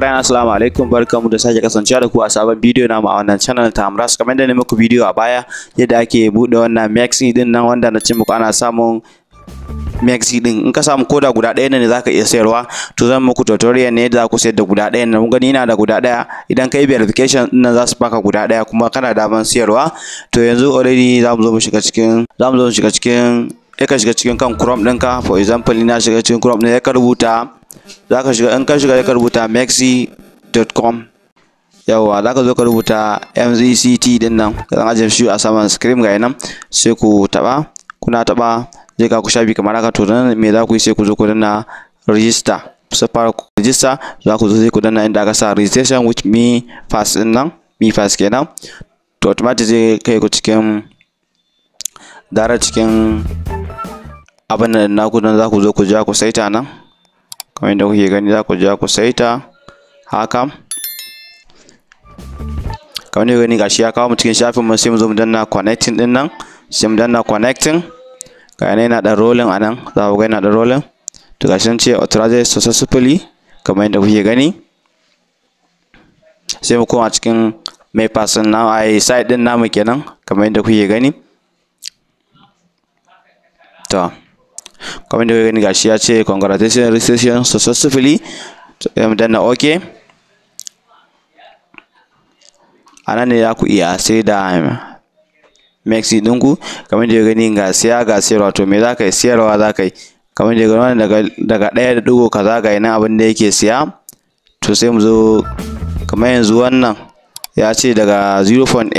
Friend, assalamu alaikum, barkamu da sake kasancewa da ku a sabon bidiyo namu a wannan channel ta Amras. Kamar da na muku bidiyo a baya yadda ake buɗe wannan MEXC din nan, wanda na ce muku ana samun MEXC din in ka samu koda guda ɗaya ne zaka iya sayarwa. To zan muku tutorial ne yadda za ku sayar da guda ɗaya nan. Kun gani ina da guda ɗaya, idan ka yi verification din nan za su baka guda ɗaya kuma kana daman sayarwa. To yanzu already za mu zo mu shiga cikin za mu zo mu shiga cikin sai ka shiga cikin kan Chrome ɗinka. For example, ina shiga cikin Chrome ne, ka rubuta, za ka shiga, in ka shiga ka rubuta mexc.com. Yawwa, za ka zo ka rubuta MEXC din nan, ka zan ajiye shi a saman screen, ga nan, sai ku taɓa. Kuna taɓa zai kawo ku shafi kamar haka. To nan me za ku yi? Sai ku zo ku danna register, sai fara register. Za ku zo sai ku danna inda aka sa registration with me pass din nan, me pass kenan. To automatic zai kai ku cikin dara cikin abin nan naku. Nan za ku zo ku ja ku saita nan, kamar yadda kuke gani, za ku ja ku saita haka. Kamar yadda gani, gashi ya kawo mu cikin shafin mu. Sai mu zo mu danna connecting din nan, sai mu danna connecting. Ga yana yana dan rolling a nan, za ku ga yana dan rolling. To gashi nan ce authorized successfully, kamar yadda kuke gani. Sai mu koma cikin mai person na ai site din namu kenan, kamar yadda kuke gani. To kamar yadda kuke gani, gashi ya ce congratulations, registration successfully. Sai mu danna okay. A nan ne za ku iya sai da MEXC ɗinku. Kamar da gani, ga siya ga siyarwa. To me za ka yi? Siyarwa za ka yi. Kamar da gani wannan daga ɗaya da ɗigo kaza, ga nan abin da yake siya. To sai mu zo, kamar yanzu wannan ya ce daga 0.8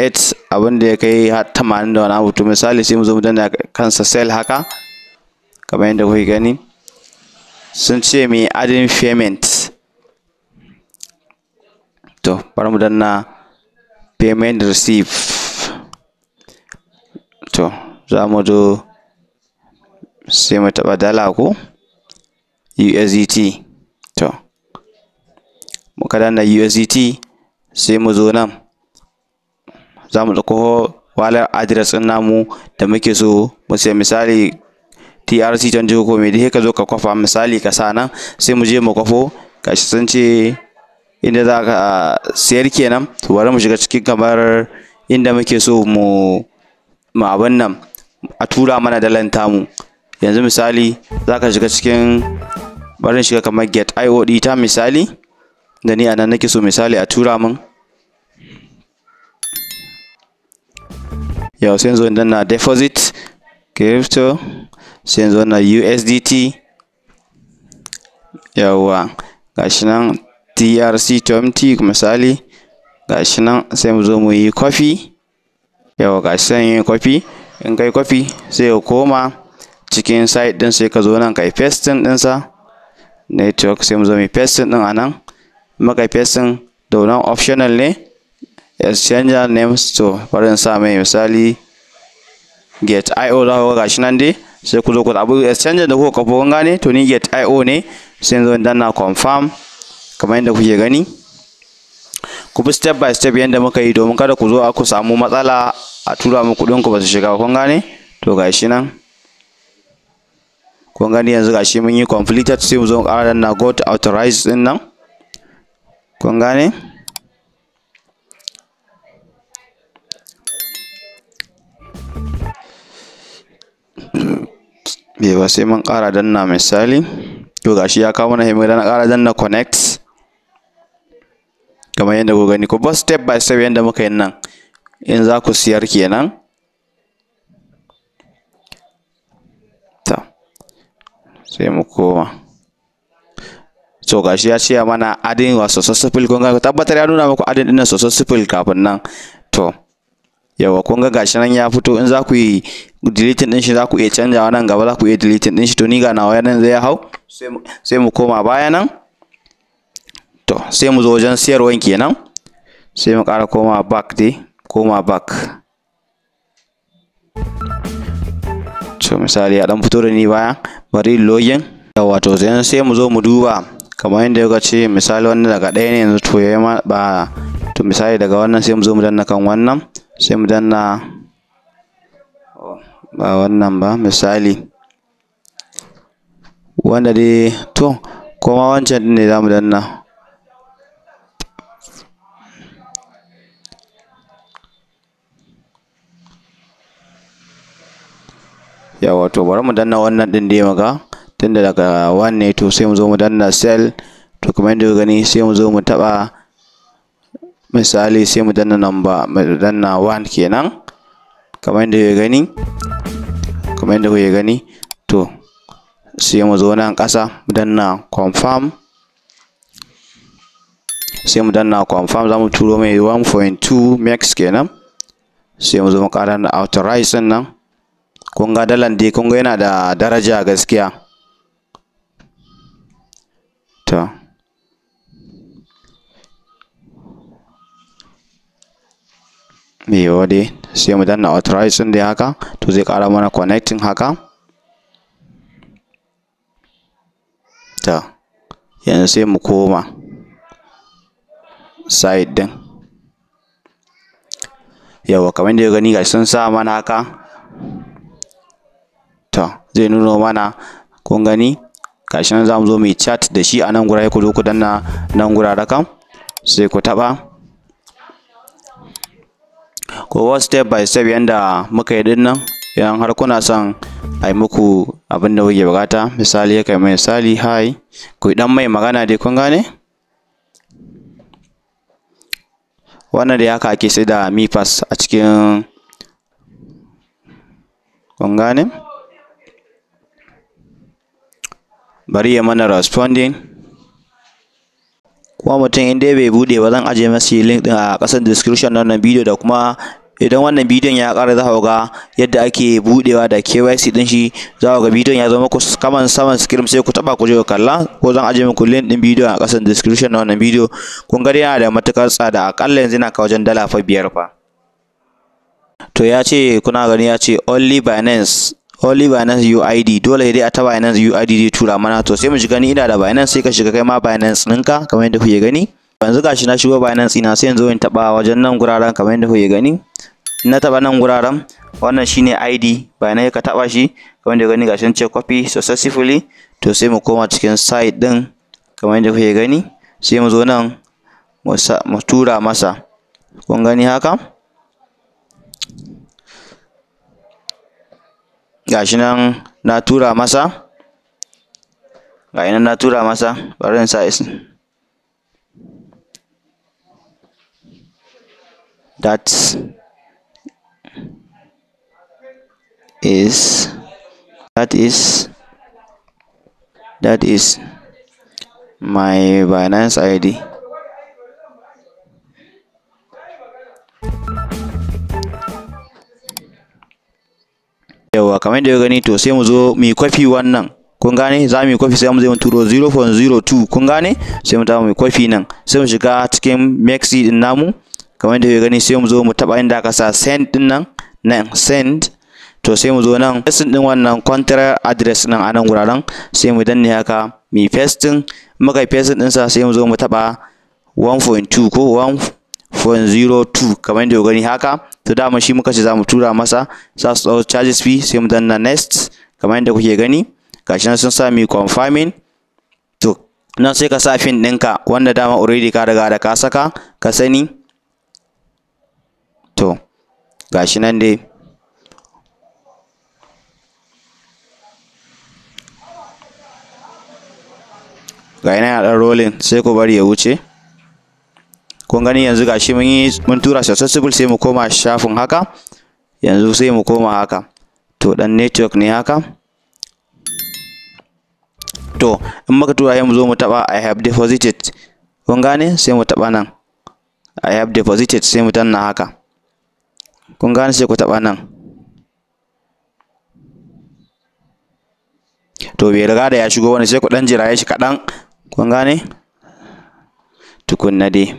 abin da ya kai har 80 da wani abu. To misali sai mu zo mu danna kansa sell haka, kamar yadda kuke gani. Sun ce mai adding payment. To bari mu danna payment receive. To za mu zo sai mu taɓa dala ko USDT. To muka danna USDT, sai mu zo nan za mu ɗauko wallet address ɗin namu da muke so mu sai, misali TRC20 ko me dai, ka zo ka kwafa, misali ka sa nan. Sai mu je mu kwafo. Gashi sun ce inda za ka sayar kenan. To bari mu shiga cikin kamar inda muke so mu abin nan a tura mana dalan tamu. Yanzu misali za ka shiga cikin, bari shiga kamar Gate.io ta misali, da ni a nan nake so misali a tura min. Yau sai zo in danna deposit crypto, sai zo na USDT. Yawwa, gashi nan TRC20 misali, gashi nan. Sai mu zo mu yi copy. Yawwa, gashi nan yi copy. In kai copy, sai ka koma cikin site din, sai ka zo nan kai pasting ɗinsa network. Sai mu zo mu pasting din a nan. Muka pasting da wannan, optional ne exchanger names. To bari in sa mai misali Gate.io. Za ku ga gashi nan dai, sai ku zo ku zaɓi exchanger da kuka kwafo, kun gane. To ni Gate.io ne. Sai zo in danna confirm, kamar yadda kuke gani. Ku bi step by step yadda muka yi, domin kada ku zo ku samu matsala a tura muku kuɗin ku ba su shiga ba, kun gane. To gashi nan, kun gani, yanzu gashi mun yi completed. Sai mu zo mu ƙara danna got authorized din nan, kun gane. Bai ba, sai mun ƙara danna misali. To gashi ya kawo mana himar na ƙara danna connect, kamar yadda ku gani. Ku ba step by step yadda muka yi nan in za ku siyar kenan. To sai mu koma. To gashi ya ce mana adding was successful. Kun ga, tabbatar ya nuna muku adding din successful kafin nan. To yawa, kun ga gashi nan ya fito. In za ku yi deleting din shi, za ku iya canjawa nan gaba, za ku iya deleting din shi. To ni ga nawa nan zai hau. Sai mu koma baya nan. To sai mu zo wajen siyarwan kenan, sai mu ƙara koma back dai, koma back. To misali ya dan fito da ni baya, bari login. Yawa, to sai mu zo mu duba kamar yadda kuka ce misali wannan daga ɗaya ne yanzu. To yayi ma ba. To misali daga wannan, sai mu zo mu danna kan wannan, sai mu danna, ba wannan ba, misali wanda dai, to koma wancan ɗin ne za mu danna. Yawa, to bari mu danna wannan din da muga tunda daga 1 ne. To sai mu zo mu danna sell. To kamar yadda kuka gani, sai mu zo mu taba, misali sai mu danna number, mu danna 1 kenan, kamar yadda kuka gani, kamar yadda kuke gani. To sai mu zo nan ƙasa mu danna confirm. Sai mu danna confirm, za mu turo mai 1.2 max kenan. Sai mu zo mu ƙara da authorize ɗin nan. Kun ga dalan dai, kun ga yana da daraja gaskiya. To yawa dai, sai mu danna authorize ɗin dai haka. To zai ƙara mana connecting haka. To yanzu sai mu koma site ɗin. Yawa, kamar yadda gani, gashi sun sa mana haka. To zai nuno mana, kun gani, gashi nan za mu zo mu yi chat da shi a nan gurare. Ku zo ku danna nan gurare kan, sai ku taɓa ko step by step yanda muka yi din nan. Idan har kuna son a yi muku abin da kuke bukata, misali kai mai, misali "hi", ku dan mai magana dai, kun gane. Wannan da haka ake sai da MePass a cikin, kun gane. Bari ya mana responding. Kuma mutum in dai bai bude ba, zan ajiye masa link din a ƙasan description na wannan bidiyo, da kuma idan wannan bidiyon ya ƙara, za ku ga yadda ake budewa da KYC din shi. Za ku ga bidiyon ya zama muku kaman saman screen, sai ku taba ku je ku kalla, ko zan ajiye muku link din bidiyon a ƙasan description na wannan bidiyo. Kun ga yana da matukar tsada, akalla yanzu yana kai wajen dala fa 5 fa. To ya ce, kuna gani, ya ce only Binance, only Binance UID. Dole dai a ta Binance UID zai tura mana. To sai mu shiga. Ni ina da Binance, sai ka shiga kai ma Binance ɗinka, kamar yadda kuke gani. Yanzu gashi na shigo Binance ina, sai yanzu in taɓa wajen nan guraren, kamar yadda kuke gani. In na taɓa nan guraren, wannan shine ID Binance, ka taɓa shi, kamar yadda gani, gashi ce copy successfully. To sai mu koma cikin site ɗin, kamar yadda kuke gani, sai mu zo nan mu tura masa. Kun gani haka, gashi nan na tura masa, ga nan na tura masa. Bari in sa is that is that is that is my Binance ID. Yawa, kamar yadda gani, to sai mu zo mu yi kwafi wannan, kun gane, za mu yi kwafi, sai mu zai mu turo 0.02, kun gane. Sai mu taɓa mu yi kwafi nan, sai mu shiga cikin MEXC din namu, kamar yadda gani, sai mu zo mu taɓa inda aka sa send din nan, nan send. To sai mu zo nan, pasting din wannan contract address nan a nan guraren, sai mu danne haka mu yi pasting. Muka yi pasting ɗinsa, sai mu zo mu taɓa 1.2 ko 1.02, kamar yadda gani haka. To dama shi muka ce za mu tura masa, za su ɗau charges fee. Sai mu danna next, kamar yadda kuke gani, gashi nan sun sa mu confirming. To nan sai ka sa PIN ɗinka, wanda dama already ka riga da ka saka, ka sani. To gashi nan dai, ga yana ɗan rolling, sai ku bari ya wuce. Kun gani, yanzu gashi mun yi, mun tura successful. Sai mu koma shafin haka. Yanzu sai mu koma haka. To dan network ne haka. To in muka tura, sai mu zo mu taba "I have deposited", kun gane. Sai mu taba nan "I have deposited", sai mu danna haka, kun gane, sai ku taba nan. To bai riga da ya shigo wani, sai ku dan jira shi kaɗan, kun gane, tukunna dai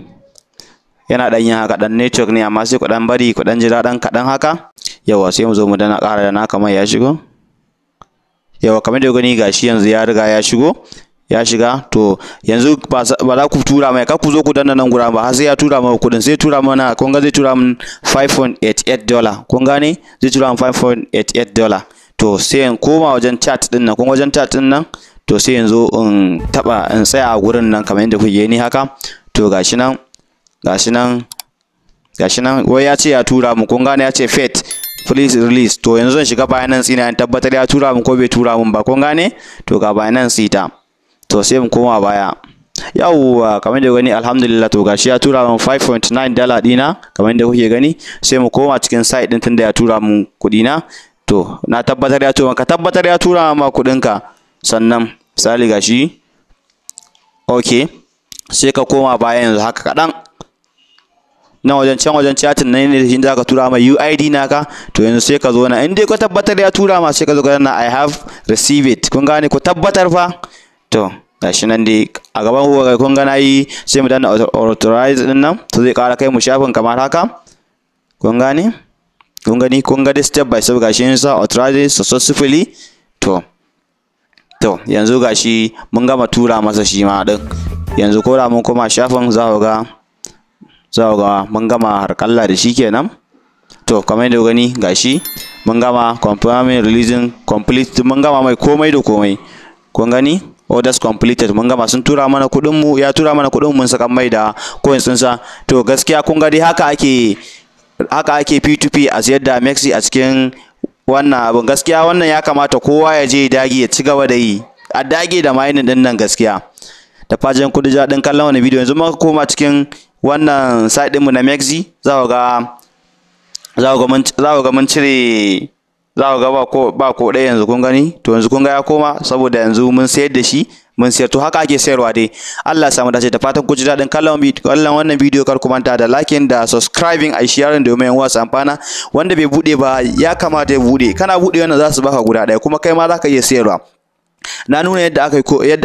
yana dan yin haka, dan network ne, amma sai ku dan bari, ku dan jira dan kaɗan haka. Yawa, sai mu zo mu dana ƙara da na kamar ya shigo. Yawa, kamar da gani, gashi yanzu ya riga ya shigo, ya shiga. To yanzu ba za ku tura mai, kar ku zo ku danna nan gura ba har sai ya tura mana kuɗin. Sai tura mana, kun ga zai tura min $5.88, kun gane, zai tura min $5.88. To sai in koma wajen chat din nan, kun wajen chat din nan. To sai yanzu in taba, in tsaya a gurin nan, kamar yadda kuke gani haka. To gashi nan, gashi nan, gashi nan, wai ya ce ya tura mu, kun gane, ya ce paid. Please release. To yanzu zan shiga Binance ina in tabbatar ya tura min ko bai tura min ba. Kun gane? To ga Binance ita. To sai mu koma baya. Yawwa, kamar da gani, alhamdulillah. To gashi ya tura min $5.9 dina kamar da kuke gani. Sai mu koma cikin site din tunda ya tura min kuɗi na. To na tabbatar ya tura. Ka tabbatar ya tura ma kuɗin ka. Sannan misali gashi, okay, sai ka koma baya yanzu haka kaɗan nan wajen, can wajen chatting nan ne shi zaka tura mai UID naka. To yanzu sai ka zo na, in dai ka tabbatar ya tura ma, sai ka zo ka danna "I have received it". Kun gane? Ku tabbatar fa. To gashi nan dai a gaban ku, kun ga nayi. Sai mu danna authorize din nan. To zai ƙara kai mu shafin kamar haka. Kun gane? Kun gani? Kun ga dai step by step. Gashi yin sa authorize successfully. To yanzu gashi mun gama tura masa shi ma din. Yanzu ko da mun koma shafin, za ku ga mun gama harƙalla da shi kenan. To kamar yadda gani, gashi mun gama confirming, releasing complete, mun gama mai komai da komai. Kun gani, orders completed, mun gama. Sun tura mana kuɗin mu, ya tura mana kuɗin, mun saka mai da coins ɗinsa. To gaskiya kun ga dai haka ake P2P a siyar da MEXC a cikin wannan abin. Gaskiya wannan ya kamata kowa ya je ya dage, ya ci gaba da yi, a dage da mining din nan gaskiya. Da fatan kun ji daɗin kallon wannan bidiyo. Yanzu muka koma cikin wannan site ɗinmu na MEXC, za ku ga mun cire, za ku ga ba ko ɗaya yanzu. Kun gani? To yanzu kun ga ya koma saboda yanzu mun sayar da shi, mun sayar. To haka ake sayarwa dai. Allah ya samu dace. Da fatan kun ji daɗin kallon wannan bidiyo. Kar ku manta da liking da subscribing, a sharing domin yan wasu amfana. Wanda bai bude ba, ya kamata ya bude. Kana bude wannan, za su baka guda ɗaya, kuma kai ma za ka iya sayarwa. Na nuna yadda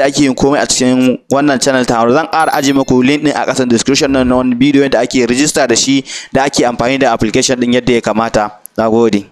ake yin komai a cikin wannan channel ta. Zan ƙara aje muku link din a ƙasan description na wannan bidiyo, yadda ake register da shi, da ake amfani da application din yadda ya kamata. Nagode.